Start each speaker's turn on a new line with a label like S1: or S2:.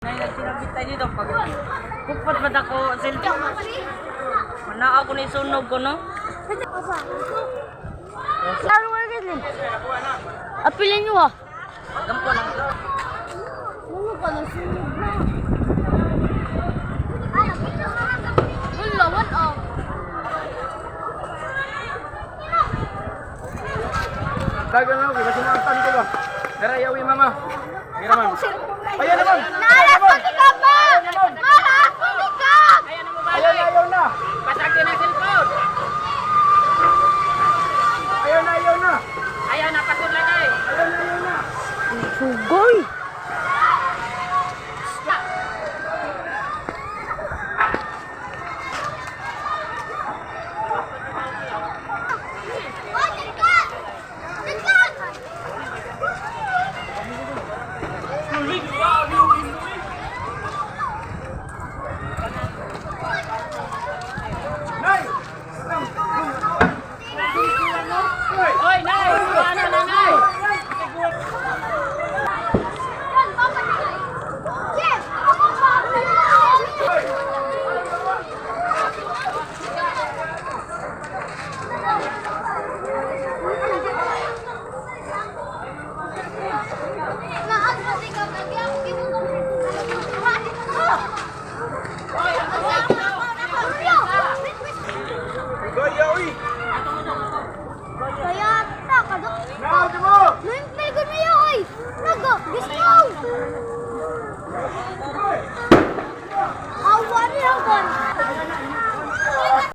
S1: Nay, nagsinabit tayo dito. Pag kupot ba ako cellphone? Mana ako ni sunog ko, no?
S2: Laro mo na. Apilin nyo ah.
S1: Gampo lang.
S2: Ano ka na sunog na? Wala, what oh.
S3: Dagan lang, kasi mga tan ko ba? Dara yawi mama. Mira ma'am. Ayan na ma'am.
S2: Nala.